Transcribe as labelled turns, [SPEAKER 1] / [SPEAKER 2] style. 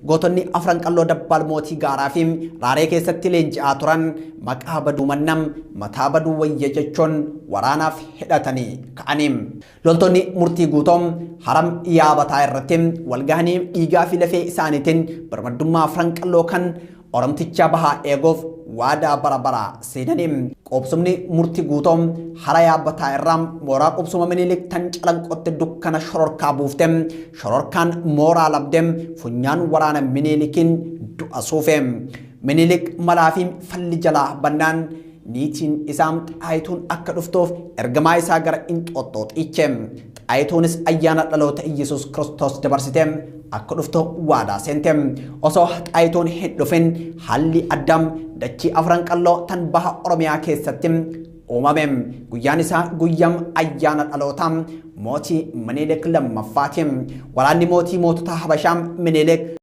[SPEAKER 1] Gootonni Afran Qalloo Dabbaal Mootii gaaraa fi raaree keessatti leenji'aa turan maqaa baduu mannam mataa baduu wayya jechuun waraanaaf hidhatanii ka'anii. Loltoonni Murtii Guutoo haram yaabataa irratti walgahanii dhiigaa fi lafee isaaniitiin birmaddummaa Afran Qalloo kan Oromticha bahaa eeguuf waadaa bara baraa seenanii. Qubsumni Murtii Guutoo hara yaabbataa irraa mooraa qubsuma Minilik tan Calanqootti dukkana shororkaa buufte, shororkaan mooraa labde, funyaan waraana Minilikiin du'a suufe. Minilik malaa fi falli jalaa bannaan niitiin isaa Xaayituun akka dhuftuuf ergamaa isaa gara Inxooxxoo xiiche. Xaayituunis ayyaana dhaloota Iyyasuus Kiristoos dabarsite akka dhuftu waadaa seente. Osoo Xaayituun hin dhufin haalli addaa dachii Afran Qalloo tan baha Oromiyaa keessatti uumame. Guyyaan isaa guyyaa ayyaana dhalootaa mootii Minilik lammaffaati. Waraanni mootii mootota Habashaa Minilik